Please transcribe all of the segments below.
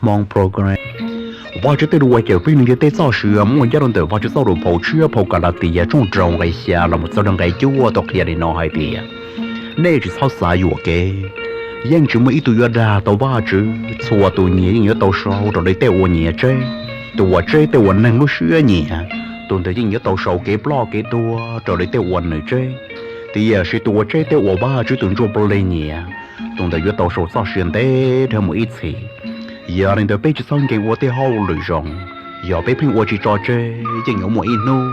Hmoob Program. Vajtswv tej lus uas cawm peb neeg ntiaj teb txoj sia muaj nyob rau ntawm Vajtswv txoj lus phau tshiab phau Kalatias tshooj rau nqe xya los mus txog rau nqe cuaj tau qhia li no hais tias: Nej tsis txhob xav yuam kev, yeej tsis muaj ib tug yuav dag tau Vajtswv. Txhua tus nyias yeej yuav tau sau raws li tej uas nyias tseb. Tus uas tseb tej uas neeg lub siab nyiam, tus ntawd yeej yuav tau sau kev ploj kev tuag raws li tej uas nws tseb. Tiam sis tus uas tseb tej uas Vajtswv tus ntsuj plig nyiam, tus ntawd yuav tau sau txoj sia ntev dhawv mus ib txhis. Yog li ntawd peb tsis txhob nkees ua tej hauj lwm zoo. Yog peb pheej ua tsis tso tseg, yeej yuav muaj ib hnub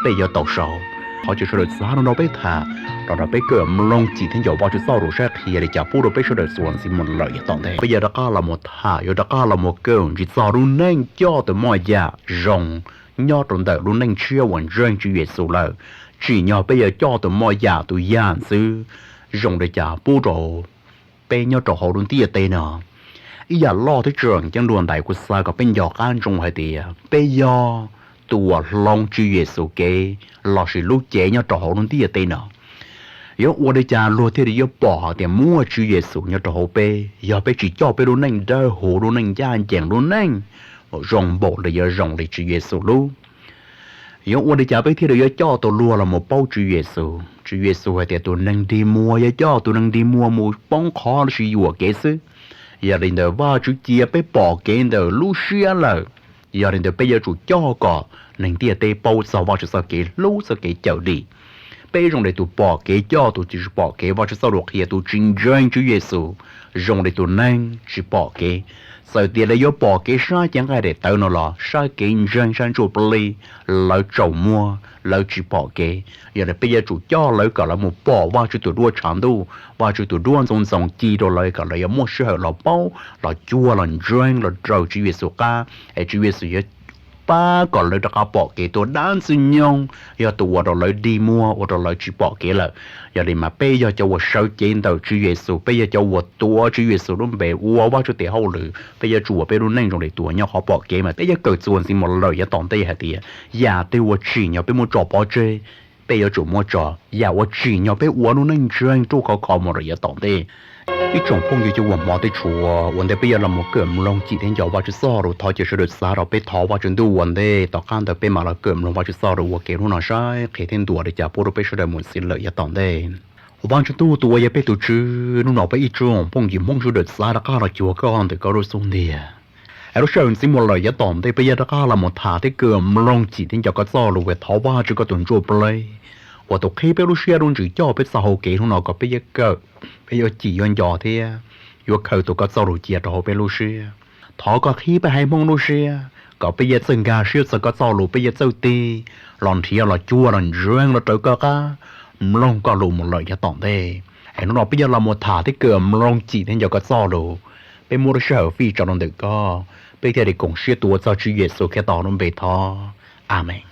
peb yuav tau sau. Thov cia sawv daws txav no nrog peb tham, los nrog peb kawm mloog cim thiab nco Vajtswv txoj lus saib qhia li cas pub rau peb sawv daws txuas ntxiv mus lawm yav tom ntej. Peb yuav rov qab los mus tham, yuav rov qab los mus kawm ntsis txog lub neej coj tus moj yam zoo nyob rau ntawm lub neej tshiab uas ntseeg Tswv Yexus lawm. Tsim nyog peb yuav coj tus moj yam tus yam ntxwv zoo li cas pub rau peb nyob rau hauv lub ntiaj teb no. Ib yam loj thiab tseem ceeb dua ntais kuv xav kom peb nco qab ntsoov hais tias peb yog tus uas hloov Tswv Yexus kev lossis lub cev nyob rau hauv lub ntiaj teb no. Yuav ua li cas luag thiaj li yuav pom hais tias muaj Tswv Yexus nyob rau hauv peb, yog peb tsis coj peb lub neej dawb huv, lub neej ncaj ncees, lub neej zoo npaum li yuav zoo li Tswv Yexus lub? Yuav ua li cas peb thiaj li yuav coj tau luag los mus paub Tswv Yexus? Tswv Yexus hais tias tus neeg dig muag yuav coj tus neeg dig muag mus poob qhov lossis yuam kev xwb. Yog li ntawd Vajtswv cia peb pom kev ntawm lub siab lawm. Yog li ntawd peb yuav tsum coj kom neeg ntiaj teb paub txog Vajtswv txoj kev hlub, txoj kev cawm dim. Peb zoo li tus pom kev coj tus tsis pom kev. Vajtswv txoj lus qhia tus tsis ntseeg Tswv Yexus zoo li tus neeg tsis pom kev. Txawm tias lawv yuav pom kev saib cev nqaij daim tawv no los saib kev ntseeg, saib ntsuj plig, lawv tsaus muag, lawv tsis pom kev. Yog li peb yuav tsum coj lawv kom lawv mus pom Vajtswv tus duab tshav ntuj, Vajtswv tus duab ntxoov ntxoo ci rau lawv kom lawv yuav muaj sij hawm los paub, los cuag, los ntseeg, los raws Tswv Yexus qab, es Tswv Yexus yuav pab kom lawv rov qab pom kev tuaj. Dab Ntxwg Nyoog yog tus ua rau lawv dig muag, ua rau lawv tsis pom kev lawm. Yog li mas peb yog cov uas sawv cev ntawm Tswv Yexus, peb yog cov uas tuav Tswv Yexus lub npe ua Vajtswv tes hauj lwm, peb yuav tsum ua peb lub neej zoo li tus uas nyob qhov pom kev. Mas peb yuav kawm txuas ntxiv mus lawm yav tom ntej hais tias yam twg uas tsim nyog peb muab tso pov tseg, peb yuav tsum muab tso. Yam uas tsim nyog peb ua lub neej ntseeg ruaj khov kho mus lawm yav tom ntej. Ib tsoom phooj ywg cov uas hmov thiab tshua, ua ntej peb yuav los mus kawm mloog cim thiab nco Vajtswv txoj lus, thov cia sawv daws txav rau peb thov Vajtswv ntuj ua ntej, tom qab ntawd peb mam los kawm mloog Vajtswv txoj lus ua ke hnub no saib qhia thiab ntuas li cas pub rau peb sawv daws mus ntxiv lawm yav tom ntej. Vajtswv ntuj tus uas yog peb tus Tswv, hnub no peb ib tsoom phooj ywg Hmoob sawv daws txav rov qab los cuag koj ntawm koj lub xub ntiag. Es lub sij hawm ntxiv mus lawm yav tom ntej peb yuav rov qab los mus tham thiab kawm mloog cim thiab nco koj txoj lus, thov Vajtswv koj tus ntsuj plig uas tus qhib peb lub siab lub ntsws coj peb txoj hau kev hnub no kom peb yuav kawm, peb yuav cim yuav nco thiab yuav khaws tus koj txoj lus cia rau hauv peb lub siab. Thov koj qhib peb haiv Hmoob lub siab kom peb yuav txawj nkag siab txog koj txoj lus, peb yuav txawj tig los nrhiav los cuag los ntseeg los raws koj qab mloog koj lus mus lawm yav tom ntej. Es hnub no peb yuav los mus tham thiab kawm mloog cim thiab nco koj txoj lus. Peb muab lub sij hawm fij tso rau ntawm koj, peb thiaj li koom siab tuav txog Tswv Yexus Khetos lub npe thov. Amees.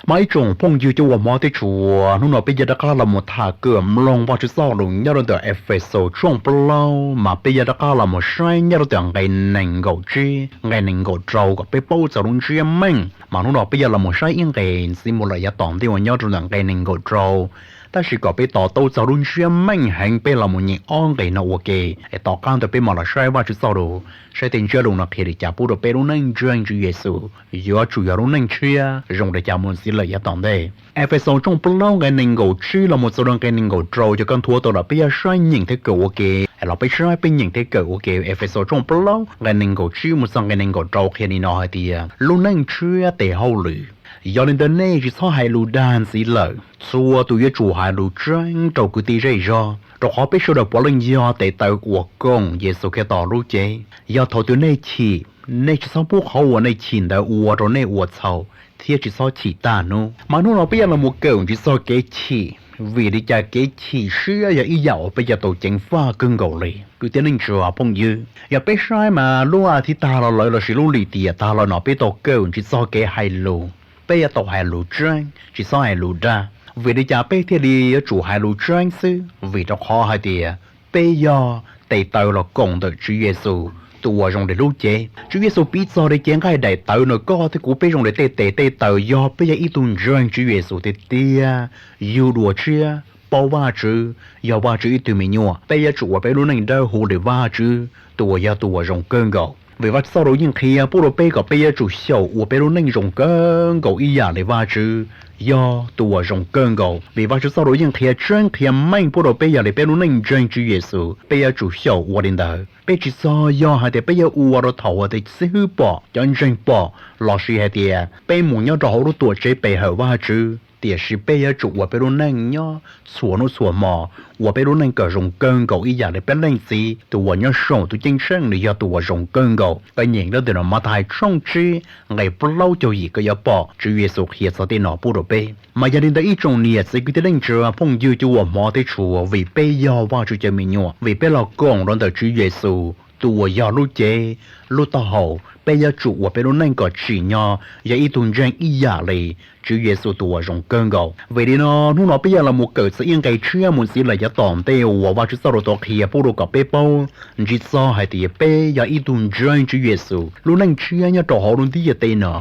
Mas ib tsoom phooj ywg cov uas hmov thiab tshua, hnub no peb yuav rov qab los mus tham kawm mloog Vajtswv txoj lus nyob rau ntawm Efexus tshooj plaub, mas peb yuav rov qab los mus saib nyob rau ntawm nqe nees nkaum tsib, nqe nees nkaum rau kom peb paub txog lub ntsiab meej. Mas hnub no peb yuav los mus saib ib nqe ntxiv mus lawm yav tom ntej uas nyob rau ntawm nqe nees nkaum rau. Tab sis kom peb to taub txog lub ntsiab meej heev peb los mus nyeem ob nqe no ua ke, es tom qab ntawd peb mam los saib Vajtswv txoj lus, saib tej ntsiab lus no qhia li cas pub rau peb lub neej ntseeg Tswv Yexus yuav tsum yog lub neej tshiab zoo li cas mus ntxiv lawm yav tom ntej. Efexus tshooj plaub nqe nees nkaum tsib los mus txog rau nqe nees nkaum rau, cov koj nthuav tau los peb yuav saib nyeem thiab kawm ua ke. Los peb saib peb nyeem thiab kawm ua ke Efexus tshooj plaub nqe nees nkaum tsib mus txog nqe nees nkaum rau qhia li no hais tias: Lub neej tshiab tes hauj lwm. Yog li ntawd nej tsis txhob hais lus dag ntxiv lawm, txhua tus yuav tsum hais lus tseeb rau kwv tij zej zog, rau qhov peb sawv daws puav leej yog tes taw uas koom Yexus Khetos lub cev. Yog thaum twg nej chim, nej tsis txhob pub qhov uas nej chim ntawd ua rau nej ua txhaum, thiab tsis txhob chim tag hnub. Mas hnub no peb yuav los mus kawm ntsis txog kev chim, vim li cas kev chim siab yog ib yam uas peb yuav tau ceev faj kawg nkaus li. Kwv tij neej tsa phooj ywg, yog peb saib mas lub as thiv tag los lawm lossis lub lim tiam tag los no peb tau kawm ntsis txog kev hais lus. Peb yuav tau hais lus tseeb, tsis txhob hais lus dag. Vim li cas peb thiaj li yuav tsum hais lus tseeb xwb? Vim rau qhov hais tias peb yog tes taw los koom ntawm Tswv Yexus tus uas zoo li lub cev. Tswv Yexus piv txog li cev nqaij daim tawv no, koj thiab kuv peb zoo li tej tes tej taw. Yog peb yog ib tug ntseeg Tswv Yexus tiag tiag, yug dua tshiab, paub Vajtswv, yog Vajtswv ib tug me nyuam, peb yuav tsum ua peb lub neej dawb huv li Vajtswv tus uas yog tus uas zoo kawg nkaus. Vim Vajtswv txoj lus yeej qhia pub rau peb kom peb yuav tsum xyaum ua peb lub neej zoo kawg nkaus ib yam li Vajtswv yog tus uas zoo kawg nkaus. Vim Vajtswv txoj lus yeej qhia tseeb qhia meej pub rau peb yog li peb lub neej ntseeg Tswv Yexus peb yuav tsum xyaum ua li ntawd. Peb tsis txhob yog hais tias peb yuav ua rau thaum uas xib hwb pom, cov ntseeg pom, lossis hais tias peb mus nyob rau hauv lub tuam tsev pe hawm Vajtswv, tiam sis peb yuav tsum ua peb lub neej nyob txhua hnub txhua hmo, ua peb lub neej kom zoo kawg nkaus ib yam li peb Leej Txiv tus uas nyob saum tus ceeb tsheej nws yog tus uas zoo kawg nkaus. Koj nyeem lub ntawm no Mathais tshooj tsib nqe plaub caug yim koj yuav pom Tswv Yexus qhia txog tej no pub rau peb. Mas yog li ntawd ib tsoom niam txiv kwv tij neej tsa phooj ywg cov uas hmov thiab tshua, vim peb yog Vajtswv cov me nyuam, vim peb los koom rau ntawm Tswv Yexus tus uas yog lub cev, lub taub hau, peb yuav tsum ua peb lub neej kom tsim nyog yog ib tug ntseeg ib yam li Tswv Yexus tus uas zoo kawg nkaus. Vim li no hnub no peb yuav los mus kawm txog ib nqe tshiab mus ntxiv lawm yav tom ntej uas Vajtswv txoj lus tau qhia pub rau kom peb paub ntsig txog hais tias peb yog ib tug ntseeg Tswv Yexus lub neej tshiab nyob rau hauv lub ntiaj teb no,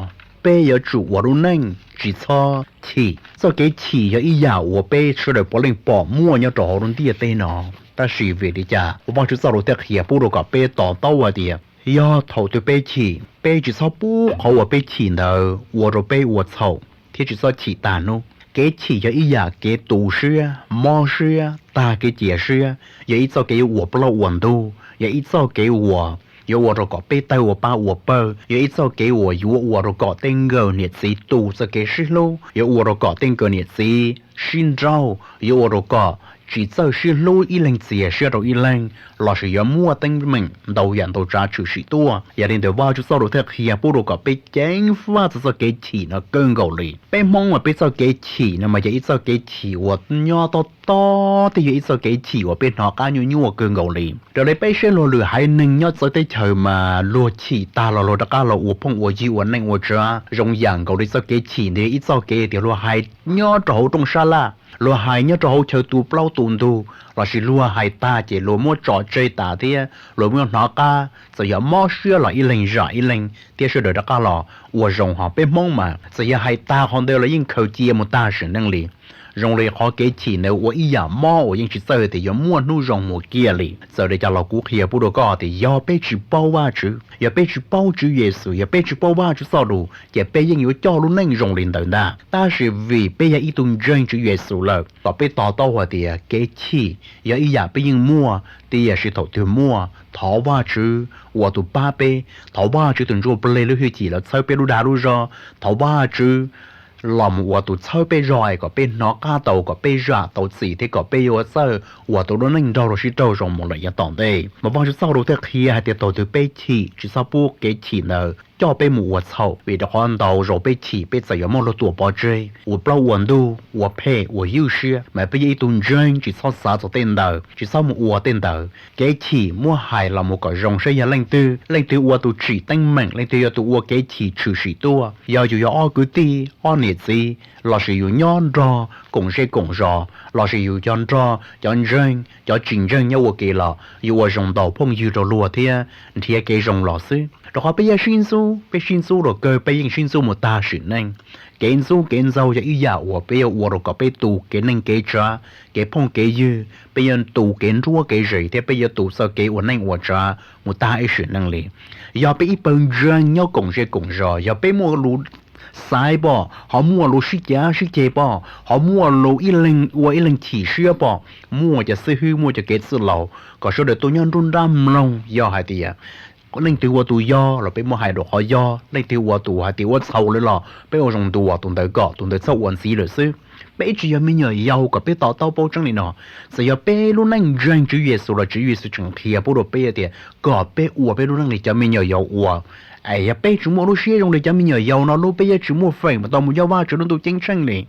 peb yuav tsum ua lub neej tsis txhob chim. Txoj kev chim yog ib yam uas peb sawv daws puav leej pom muaj nyob rau hauv lub ntiaj teb no. Tab sis vim li cas Vajtswv txoj lus thiaj qhia pub rau kom peb to taub hais tias yog thaum twg peb chim, peb tsis txhob pub qhov uas peb chim ntawd ua rau peb ua txhaum thiab tsis txhob chim tag hnub. Kev chim yog ib yam kev tu siab, mob siab, tag kev cia siab, yog ib txoj kev yuav ua plaub ua ntug, yog ib txoj kev uas yuav ua rau kom peb tawg ua pab ua pawg, yog ib txoj kev uas yuav ua rau kom tej nkawm niam txiv tu txoj kev sib hlub, yuav ua rau kom tej nkawm niam txiv sib nrauj, yuav ua rau kom tsis txawj sib hlub ib leeg txias siab rau ib leeg, lossis yuav muaj teeb meem ntau yam ntau tsav tshwm sim tuaj. Yog li ntawd Vajtswv txoj lus thiaj qhia pub rau kom peb ceev faj txog txoj kev chim no kawg nkaus li. Peb Hmoob mas peb txoj kev chim no mas yog ib txoj kev chim uas nyob tob tob thiab yog ib txoj kev chim uas peb hnov qab nyuaj nyuaj kawg nkaus li. Raws li peb saib luag lwm haiv neeg nyob txawv teb chaws mas luag chim tag los luag rov qab los ua phooj ua ywg ua neej ua tsav zoo yam nkaus li txoj kev chim ntawd yog ib txoj kev tias luag hais nyob rau hauv rooj sab laj, luag hais nyob rau hauv chaw tu plaub tu ntug, lossis luag hais tag ces luag muab tso tseg tas thiab luag muab hnov qab, txawm yog mob siab los ib leeg zam ib leeg thiab sawv daws rov qab los ua zoo. Ho peb Hmoob mas txawm yog hais tag qhov ntawd los yeej khaws cia mus tag sim neej li. Zoo li qhov kev chim ntawd ua ib yam mob uas yeej tsis txawj tias yuav muaj hnub zoo mus kiag li. Txawm li cas los kuv qhia pub rau koj tias yog peb tsis paub Vajtswv, yog peb tsis paub Tswv Yexus, yog peb tsis paub Vajtswv txoj lus ces peb yeej yuav coj lub neej zoo li ntawd ntag. Tab sis vim peb yog ib tug ntseeg Tswv Yexus lawm, kom peb to taub hais tias kev chim yog ib yam peb yeej muaj, tiam sis thaum twg muaj thov Vajtswv ua tus pab peb, thov Vajtswv tus ntsuj plig lub hwj chim los txhawb peb lub dag lub zog, thov Vajtswv los mus ua tus txhawb peb zog es kom peb hnov qab tau, kom peb zam tau txim thiab kom peb yuav txawj ua tus lub neej nrog luag sib raug zoo mus lawm yav tom ntej. Mas Vajtswv txoj lus thiaj qhia hais tias thaum twg peb chim tsis txhob pub kev chim ntawd coj peb mus ua txhaum, vim rau qhov ntau zaus peb chim peb txawm yuav muab luag tua pov tseg, ua plaub ua ntug, ua phem ua ywj siab. Mas peb yog ib tug ntseeg tsis txhob xav txog tej ntawd, tsis txhob mus ua tej ntawd. Kev chim muab hais los mus kom zoo saib yog leej twg, leej twg ua tus tsim teeb meem, leej twg yog tus ua kev chim tshwm sim tuaj. Yog yus yog ob kwv tij ob niam txiv, lossis yus nyob nrog koom zej koom zos, lossis yus cov nrog cov ntseeg cov tsis ntseeg nyob ua ke los yus ua zoo ntaus phooj ywg rau luag thiab nrhiav kev zoo los xwb. Rau qhov peb yuav sib ntxub, peb sib ntxub los kawg peb yeej sib ntxub mus tag sim neej. Kev ntxub kev ntxaug yog ib yam uas peb yuav ua rau kom peb tu kev neej kev tsav, kev phooj kev ywg, peb yuav tu kev nruab kev zes thiab peb yuav tu txoj kev ua neej ua tsav mus tag ib sim neej li. Yog peb ib pawg ntseeg nyob koom zej koom zos, yog peb muaj lus xaiv pom, ho muaj lus sib cav sib ceg pom, ho muaj lus ib leeg ua ib leeg chim siab pom, muaj cov xib hwb muaj cov kev txwj laus kom sawv daws tuaj nyob nruab nrab mloog. Yog hais tias leej twg ua tus yog los peb muab hais rau qhov yog, leej twg ua tus hais tias ua txhaum lawm los peb ua zoo ntuas tus ntawd kom tus ntawd txhob ua ntxiv lawm xwb. Peb tsis yog me nyuam yaus, kom peb to taub paub tseeb li no. Txawm yog peb lub neej ntseeg Tswv Yexus los Tswv Yexus tseem qhia pub rau peb tias kom peb ua peb lub neej li cov me nyuam yaus ua. Es yog peb tsis muaj lub siab zoo li cov me nyuam yaus no lub, peb yuav tsis muaj feem mus tau mus nyob Vajtswv lub ntuj ceeb tsheej li.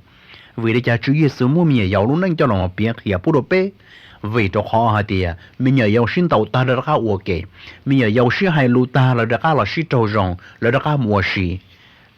Vim li cas Tswv Yexus muab me nyuam yaus lub neej coj los piav qhia pub rau peb? Vim rau qhov hais tias me nyuam yaus sib ntaus tag lawv rov qab ua ke, me nyuam yaus sib hais lus tag lawv rov qab los sib raug zoo, lawv rov qab mus ua si.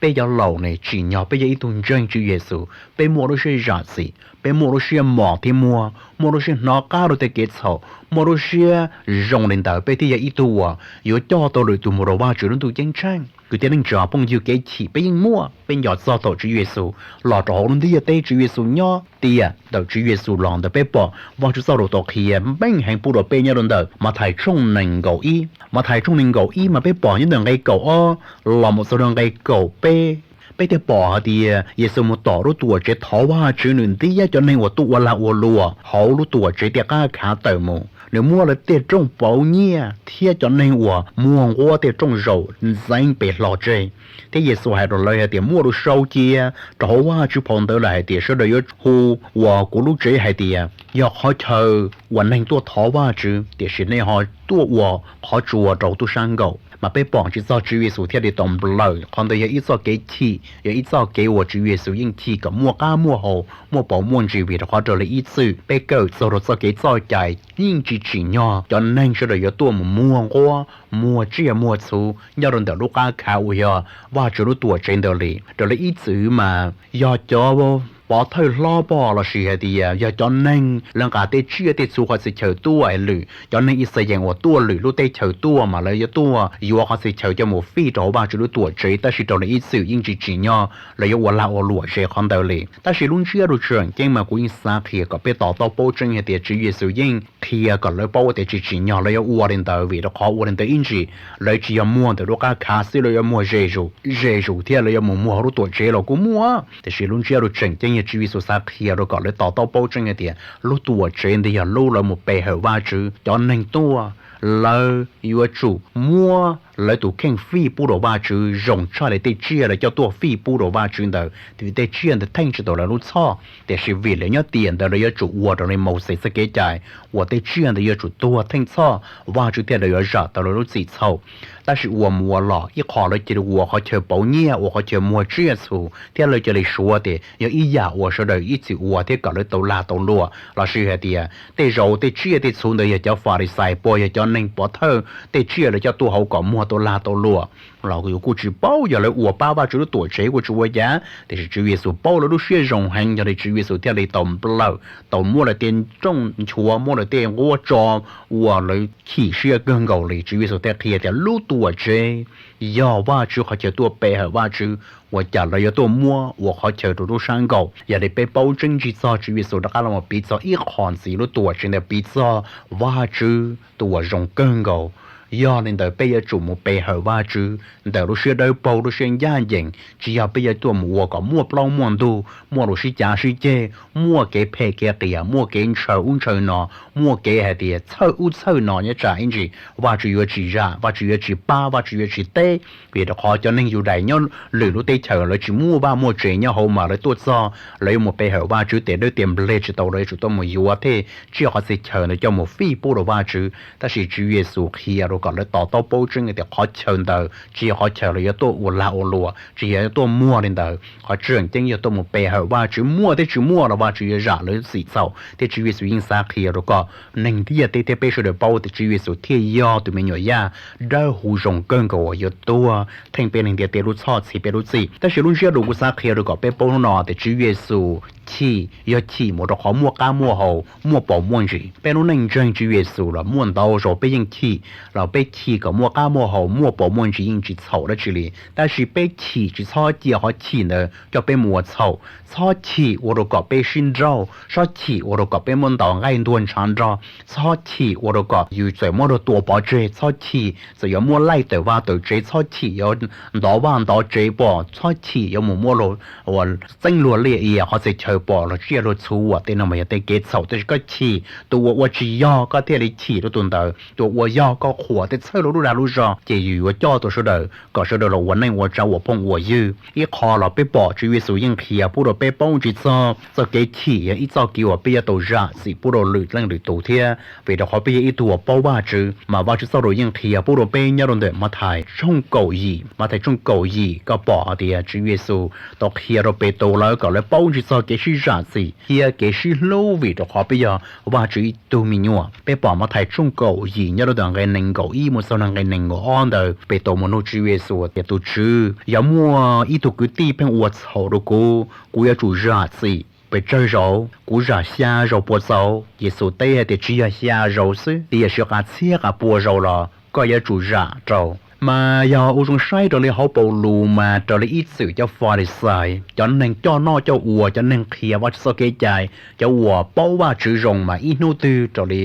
Peb cov laus ne, tsim nyog peb yog ib tug ntseeg Tswv Yexus, peb muaj lub siab zam txim, peb muaj lub siab mos thiab muag, muaj lub siab hnov qab rau tej kev txhaum, muaj lub siab zoo li ntawd peb thiaj yog ib tug uas yuav coj tau lwm tus mus rau Vajtswv lub ntuj ceeb tsheej. Kwv tij neej tsa phooj ywg, kev chim peb yeej muaj, peb nco txog thaum Tswv Yexus los rau hauv lub ntiaj teb, Tswv Yexus nyob tiam ntawm Tswv Yexus los ntawd peb pom Vajtswv txoj lus tau qhia meej heev pub rau peb nyob rau ntawm Mathais tshooj nees nkaum ib. Mathais tshooj nees nkaum ib mas peb pom nyob ntawm nqe kaum ob los mus txog rau nqe kaum peb. Peb thiaj pom hais tias Yexus mus tom lub tuam tsev thov Vajtswv, nws ntiab cov neeg uas tuaj ua lag ua luam hauv lub tuam tsev tej qab khav tawm mus, nws muab lawv tej rooj pauv nyiaj thiab cov neeg uas muag nquab tej rooj zaum ntxeev pes hlo tseg. Thiab Yexus hais rau lawv hais tias, muaj lus sau cia rau hauv Vajtswv phau ntawv lawm hais tias, sawv daws yuav hu uas kuv lub tsev hais tias yog qhov chaw uas neeg tuaj thov Vajtswv, tiam sis nej ho tuaj ua qhov tsua rau tub sab nkaum. Mas peb pom tsis txog Tswv Yexus thiaj li tau nplawm, qhov ntawd yog ib txoj kev chim, yog ib txoj kev uas Tswv Yexus yeej chim kom muaj qab muaj hau, muaj paus muaj ntsis, vim rau qhov raws li ib txwm peb kawm txog rau txoj kev txoj cai yeej tsis tsim nyog cov neeg sawv daws yuav tuaj mus muag nquab, muag tsiaj muag txhu nyob rau ntawm lub qab khav uas yog Vajtswv lub tuam tsev ntawd li. Raws li ib txwm mas yog cov pov thawj hlob pog lossis hais tias yog cov neeg lawv nqa tej tsiaj tej txhu qhov txhia chaw tuaj es lwm cov neeg Yixalayees uas tuaj lwm lub teb chaws tuaj mas lawv yuav tuaj yuav qhov txhia chaw coj mus fij rau hauv Vajtswv lub tuam tsev, tab sis raws li ib txwm yeej tsis tsim nyog lawv yuav ua lag ua luam ze qhov ntawd li. Tab sis lub ntsiab lus tseem ceeb mas kuv yeej xav qhia kom peb to taub paub tseeb hais tias Tswv Yexus yeej qhia kom lawv paub tias tsis tsim nyog lawv yuav ua li ntawd, vim rau qhov ua li ntawd ib ntsis lawv tsis yog muag ntawm lub qab khav xwb, lawv yuav muag ze zus ze zus thiab lawv yuav mus muag hauv lub tuam tsev los kuj muaj. Tiam sis lub ntsiab lus tseem ceeb yog Tswv Yexus xav qhia rau kom lawv to taub paub tseeb hais tias lub tuam tsev ntawd yog lub lawv mus pe hawm Vajtswv, cov neeg tuaj lawv yuav tsum muab lawv tus kheej fij pub rau Vajtswv zoo tshaj li tej tsiaj lawv coj tuaj fij pub rau Vajtswv ntawd, vim tej tsiaj ntawd theej tsis tau lawv lub txhoj, tiam sis vim lawv nyob tiam ntawd lawv yuav tsum ua raws li Mauxes txoj kev cai uas tej tsiaj ntawd yuav tsum tuag theej txhoj Vajtswv thiaj li yuav zam tau lawv lub txim txhaum. Tab sis ua mus ua los ib qho lawv cia li ua qhov chaw pauv nyiaj, ua qhov chaw muag tsiaj txhu thiab lawv cia li suav tias yog ib yam uas sawv daws ib txwm ua thiab kom lawv tau lag tau luam, lossis hais tias tej zaum tej tsiaj tej txhu ntawd yog cov Falixais pog, yog cov neeg pov thawj tej tsiaj lawv coj tuaj hauv kom muag tau lag tau luam los yus kuj tsis paub, yog lawv ua pab Vajtswv lub tuam tsev kuj tsis ua cas, tiam sis Tswv Yexus paub lawv lub siab zoo heev, yog li Tswv Yexus thiaj li tau nplawm, tau muab lawv tej rooj nchuav, muab lawv tej nquab tso, ua lawv chim siab kawg nkaus li. Tswv Yexus thiaj qhia tias lub tuam tsev yog Vajtswv qhov chaw tuaj pe hawm Vajtswv, ua cas lawv yuav tuaj muab ua qhov chaw rau tub sab nkaum. Yog li peb paub tseeb ntsig txog Tswv Yexus rov qab los piv txog ib qho ntxiv, lub tuam tsev ntawd piv txog Vajtswv tus uas zoo kawg nkaus. Yog li ntawd peb yuav tsum mus pe hawm Vajtswv ntawm lub siab dawb paug, lub siab ncaj ncees, tsis yog peb yuav tuaj mus ua kom muaj plaub muaj ntug, muaj lus sib cav sib ceg, muaj kev phem kev qias, muaj kev ntshaw ub ntshaw no, muaj kev hais tias txhawj ub txhawj no nyob tsam ib ntsis Vajtswv yuav tsis zam, Vajtswv yuav tsis pab, Vajtswv yuav tsis teb. Vim rau qhov cov neeg Yudais nyob lwm lub teb chaws lawv tsis muaj vaj muaj tsev nyob hauv mas lawv tuaj txog lawv yuav mus pe hawm Vajtswv tes dawb tes nplej tsis tau, lawv yuav tsum tuaj mus yuav tej tsiaj qhov txhia chaw ntawd coj mus fij pub rau Vajtswv. Tab sis Tswv Yexus qhia rau kom lawv to taub paub tseeb tias qhov chaw ntawd tsis yog qhov chaw lawv yuav tuaj ua lag ua luam, tsis yog yuav tuaj muag li ntawd. Qhov tseem ceeb yog tuaj mus pe hawm Vajtswv, muaj thiab tsis muaj los Vajtswv yuav zam lawv txim txhaum. Thiab Tswv Yexus yeej xav qhia rau kom neeg ntiaj teb thiab peb sawv daws paub tias Tswv Yexus thiaj yog tus me nyuam yaj dawb huv zoo kawg nkaus uas yuav tuag theej peb neeg ntiaj teb lub txhoj, txhiv peb lub txim. Tab sis lub ntsiab lus kuv xav qhia rau kom peb paub hnub no tias Tswv Yexus chim yog chim mus rau qhov muaj qab muaj hau, muaj paus muaj ntsis. Peb lub neej ntseeg Tswv Yexus los muaj ntau zaus peb yeej chim, los peb chim kom muaj qab muaj hau, muaj paus muaj ntsis yeej tsis txhaum dab tsi li. Tab sis peb chim tsis txhob cia qhov chim ntawd coj peb mus ua txhaum. Txhob chim ua rau kom peb sib nrauj, txhob chim ua rau kom peb muab ntaus nqaij ntuag ntshav nrog, txhob chim ua rau kom yus txawm muab luag tua pov tseg, txhob chim txawm yuav muab laij tawm vaj tawm tsev, txhob chim yuav ntov vaj ntov tsev pom, txhob chim yuav mus muab luag ua txeeb luag liaj ia qhov txhia chaw pom, luag tsiaj luag txhu, tej no mas yog tej kev txhaum. Tab sis koj chim tus uas ua tsis yog koj thiaj li chim rau tus ntawd, tus uas ua yog koj qhuas thiab txhawb rau lub dag lub zog, ces yus yuav coj tau sawv daws kom sawv daws los ua neej ua tsav ua phooj ua ywg. Ib qho los peb pom Tswv Yexus yeej qhia pub rau peb paub ntsig txog txoj kev chim yog ib txoj kev uas peb yuav tau zam txim pub rau lwm leej lwm tus thiab, vim rau qhov peb yog ib tug uas paub Vajtswv. Mas Vajtswv txoj lus yeej qhia pub rau peb nyob rau ntawm Mathais tshooj kaum yim, Mathais tshooj kaum yim koj pom hais tias Tswv Yexus tau qhia rau Petus lawv kom lawv paub ntsig txog kev sib zam txim thiab kev sib hlub, vim rau qhov peb yog Vajtswv ib tug me nyuam. Peb pom Mathais tshooj kaum yim nyob rau ntawm nqe nees nkaum ib mus txog nqe nees nkaum ob ntawd, Petus mus nug Tswv Yexus tias, tus Tswv, yog muaj ib tug kwv tij pheej ua txhaum rau kuv, kuv yuav tsum zam txim pes tsawg zaus? Kuv zam xya zaus puas txaus? Yexus teb hais tias, Tsis yog xya zaus xwb, tiam sis qas txhiab qas pua zaus los koj yuav tsum zam rau. Mas yog ua zoo saib raws li hauv paus lus mas raws li ib txwm cov Falixais, cov neeg coj noj coj ua, cov neeg qhia Vajtswv txoj kev cai, cov uas paub Vajtswv zoo mas ib hnub twg raws li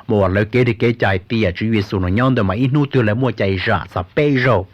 mas lawv kev li kev cai tias Tswv Yexus nws nyob ntawd mas ib hnub twg lawv muaj cai zam txog peb zaug.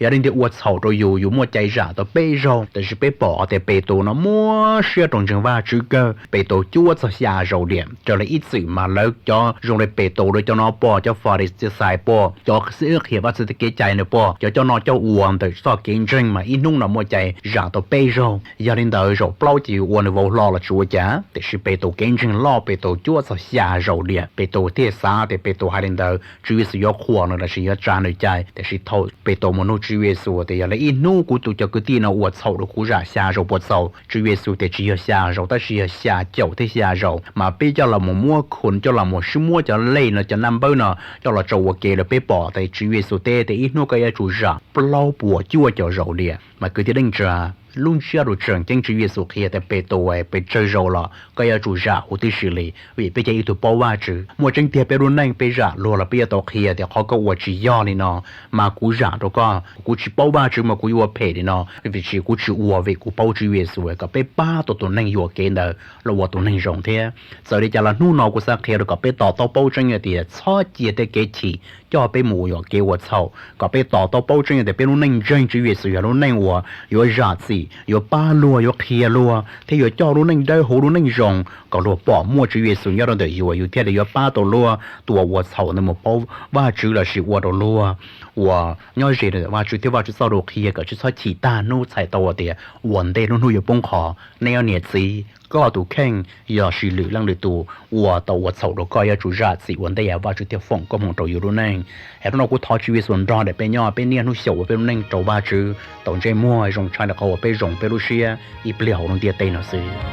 Yog li ntawd ua txhaum rau yus, yus muaj cai zam tau peb zaug. Tiam sis peb pom tias Petus no muab siab rau ntseeg Vajtswv kawg, Petus cuab txog xya zaus diam. Raws li ib txwm mas lawv cov zoo li Petus, lawv cov no pom, cov Falixais pom, cov xib hwb qhia Vajtswv txoj kev cai nws pom, cov coj noj coj ua ntawm txoj kev ntseeg mas ib hnub no muaj cai zam tau peb zaug. Yog li ntawd zaum plaub ces yus ua nws vauv hlo los tsis ua cas, tiam sis Petus kev ntseeg loj, Petus cuab txog xya zaus diam. Petus thiaj xav tias Petus hais li ntawd Tswv Yexus yuav qhuas nws los sis yuav tsa nws cai. Tiam sis thaum Petus mus nug Tswv Yexus tias, Yog li ib hnub kuv tus cov kwv tij no ua txhaum rau kuv zam xya zaus puas txaus? Tswv Yexus tias, Tsis yog xya zaus tab sis yog xya caum thiab xya zaus. Mas peb coj los mus muab khu, coj los mus sib muab cov lej no, cov naj npawb no coj los tso ua ke los peb pom tias Tswv Yexus teb tias ib hnub koj yuav tsum zam plaub puas cuaj caum zaus diam. Mas kwv tij neej tsa, lub ntsiab lus tseem ceeb Tswv Yexus qhia tias Petus, pes tsawg zaus los koj yuav tsum zam huv tib si li, vim peb yog ib tug paub Vajtswv. Muaj tseeb tiag peb lub neej peb zam luag los peb yuav tau qhia tias qhov koj ua tsis yog li no, mas kuv zam rau koj, kuv tsis paub Vajtswv mas kuv yuav ua phem li no, vim tsis, kuv tsis ua vim kuv paub Tswv Yexus. Kom peb pab tau tus neeg yuam kev ntawd los ua tus neeg zoo thiab. Txawm li cas los hnub no kuv xav qhia rau kom peb to taub paub tseeb tias txhob cia tej kev chim coj peb mus yuam kev ua txhaum. Kom peb to taub paub tseeb tias peb lub neej ntseeg Tswv Yexus yog lub neej uas yuav zam txim, yuav pab luag, yuav qhia luag thiab yuav coj lub neej dawb huv, lub neej zoo kom luag pom muaj Tswv Yexus nyob rau ntawm yus, yus thiaj li yuav pab tau luag. Tus uas ua txhaum ntawd mus paub Vajtswv los sis ua rau luag uas nyob ze ntawm Vajtswv thiab Vajtswv txoj lus qhia kom tsis txhob chim tag hnub txhais tau tias ua ntej lub hnub yuav poob qho. Nej ob niam txiv, koj tus kheej los sis lwm leej lwm tus uas tau ua txhaum rau koj yuav tsum zam txim ua ntej, Vajtswv thiaj foom koob hmoov rau yus lub neej. Es hnub no kuv thov Tswv Yexus nrog ntawm peb nyob peb niaj hnub xyaum ua peb lub neej rau Vajtswv tau ntsej muag zoo tshaj li qhov uas peb zoo peb lub siab ib pliag hauv lub ntiaj teb no xwb.